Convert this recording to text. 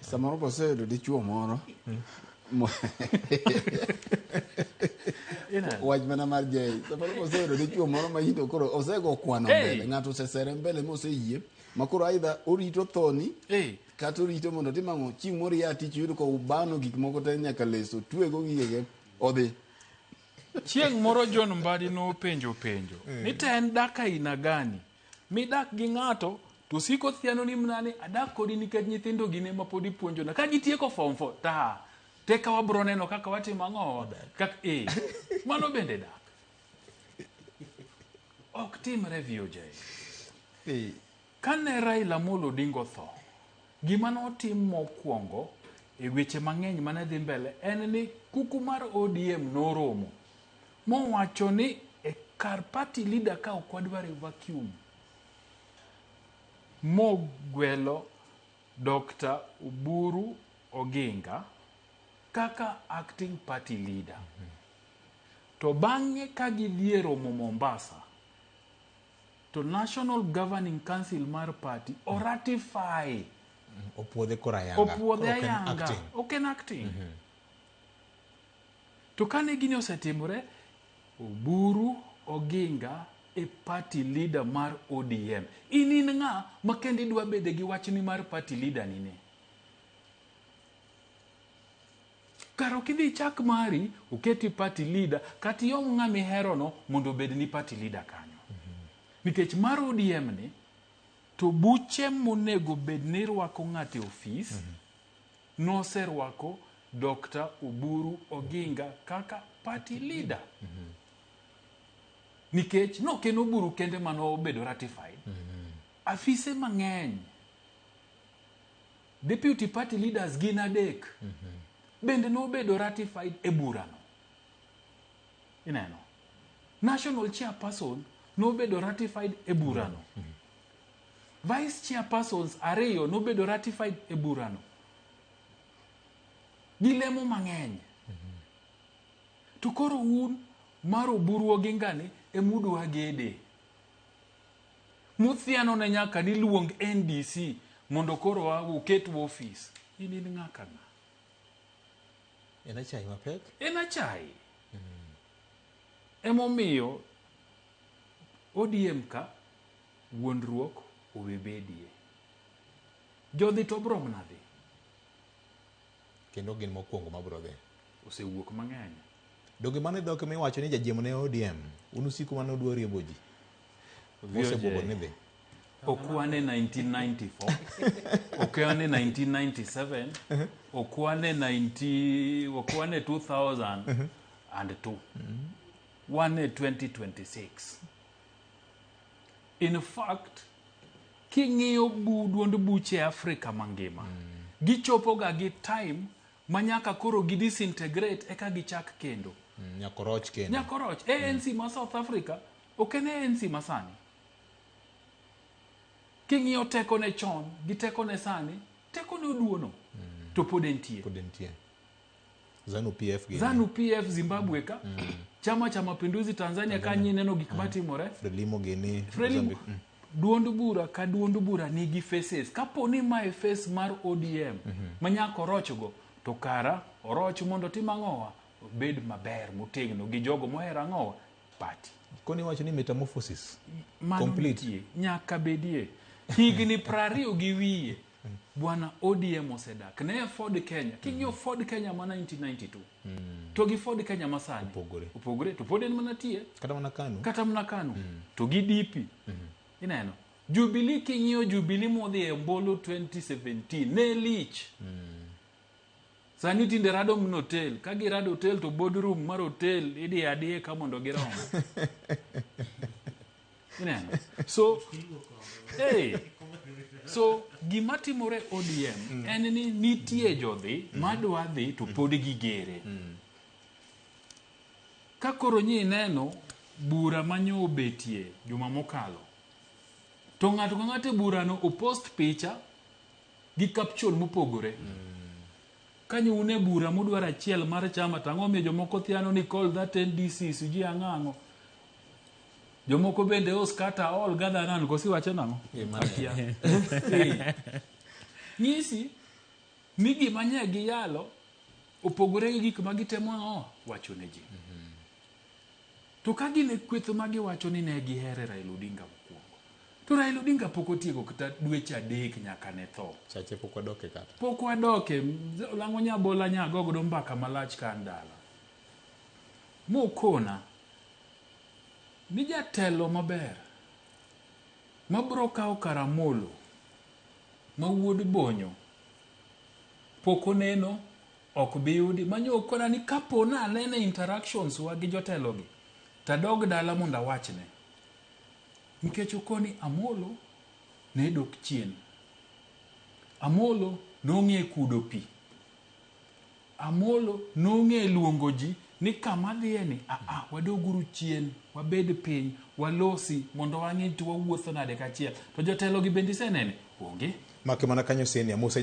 Samoro be oseyudo dichuo moro. Ineno? Wach mana mar Jay. Samoro be oseyudo dichuo moro ma into koro osego kwano Hey! mbele. Ng'ato osesere mbele moseyie. Ma koro aidha orito thoni Hey. kata orito mondo otim ang'o chieng' moro ia tich oyud ka ubano gik moko te nyaka leso twego gigege odhi. Chieng' moro John Mbadi nopenjo penjo ni to en dak aina gani midak gi ng'ato to siko thiano ni mna ni adak kodi nikech nyithindo gin ema pod ipuonjona ka gitieko form 4 ta teka wabro neno kaka watimo ang'owa kaka eh mano bende dak ok timre VOJ. Kane Raila Amolo Odinga otho, gima notim mokwongo e weche mang'eny mane dhi mbele en ni kuku mar ODM noromo mowacho ni e kar party leader ka ok wadwar e vacuum mogwelo Dr. Oburu Oginga kaka acting party leader. To bang'e ka gidhi e romo Mombasa, to National Governing Council mar party o ratify Opuodhe koro ayanga. Opuodhe Koro ok en ayanga. acting. Ok en acting. To kane gini osetimore, Oburu Oginga e party leader mar ODM. In in ng'a ma kendo idwa bede gi wachni mar party leader ni ne? Kar ok idhi ichak mari, oketi party leader, kata iom ng'ama iherono mondo obedni party leader kanyo. Nikech mar ODM ni, to buche monego bed ni rwako ng'ato e ofis, noserwako Dr. Oburu Oginga kaka party leader. Nikech nok en Oburu kende mane obedo ratified. Afise mang'eny Deputy party leaders gin adek. Bende nobedo ratified e burano. Ineno? National chairperson nobedo ratified e burano. Vice chairpersons ariyo nobedo ratified e burano. Gi lemo mang'eny. To koro un mar Oburu Oginga ni emudwa gede. Muthiano ne nyaka ni luong NDC mondo koro uket ofis. In in ng'a ka ng'a? En achayi mapek. En achayi. Emomiyo ODM ka wuondruok owe bedie. Jodhi to bro mana dhi. Kendo gin mokwongo mabro dhi. Osewuok mang'eny. Donge mano e dhok miwacho ni jajiemo ne ODM? Un usiku mane udwa riembo ji. Mosebuogo ni dhi. Ok wan e 1994, ok wan e 1997, ok wan e 90, ok wan e 2002. Wan e 2026. In fact, king'iyo bu duond buche Afrika mangima, gichopoga gi time ma nyaka koro gi disintegrate eka gichak kendo. Nyaka oroch kendo. Nyaka oroch. ANC ma South Africa ok en ANC ma sani. King'iyo tekone chon gi tekone sani, tekone oduono to pod entie. Pod entie. Zanu PF gini. Zanu PF Zimbabwe ka, Chama cha Mapinduzi Tanzania ka nyineno gik matimore. Frelimo gini. Frelimo, Mozambique. Duond bura ka duond bura nigi faces. Kapo ni mae face mar ODM ma nyaka orochgo, to kara oroch mondo otim ang'owa? Obed maber motegno gi jogo mohero ang'owa? Party. Koni iwacho ni metamorphosis. Mano Complete. nitie, nyaka bedie. Higni 20 gi wiye bwana ODM osedak. Ne Ford Kenya. King'iyo Ford Kenya ma 1992 to gi Ford Kenya ma sani Opogore. Opogore to pod en mana tie. Kata mana KANU. Kata mana KANU. To gi DP. Ineno. Jubilee king'iyo Jubilee modhi e ombulu 2017 ne lich. Sani tinde rado mana hotel. Ka girado hotel to boardroom mar hotel idiyo adiya ka mondo girom. Ineno? So, hey, so gima timore ODM en ni nitie jodhi madwa dhi to pod gigere. Ka koro nyi ineno bura manyo obetie juma mokalo, to ng'ato ka ng'ato e burano opost picha gi caption mopogore. Kanyo un e bura mudwaro achiel mar chama to ang'o miyo jomoko thiano ni call that NDC sijui ang'o ang'o. Jomoko bende o scatter all gather round kosi wacho nang'o? Eh, mano. Akia. Eh. Nyisi Ni gima nye giyalo opogore gi gik ma gitemo ang'o wacho ne ji. To ka gin e kweth ma giwacho ni ne gihere Raila Odinga mokwongo. To Raila Odinga pok otieko kata dweche 3 nyaka ne tho. Chache pok wadoke kata. Pok wadoke, Lang'o Nyabola nyago godo mbaka malach ka an dala. Mokona ni jatelo maber mabro kawo kar Amolo ma wuod Bonyo pok oneno ok bi yudi manyo okona ni kapo na anene interactions wa gi jotelo gi tadog dala mondo awachne nikech okoni Amolo ne dok chien. Amolo nong'e kudo pi. Amolo nong'e luongo ji ni kama dhiye ni aa wadoguru chien wabed piny walosi mondo wang'e to wawuotho nade kachiel. To jotelo gi bende isenene? Onge. Make mana kanyo senior. Musa.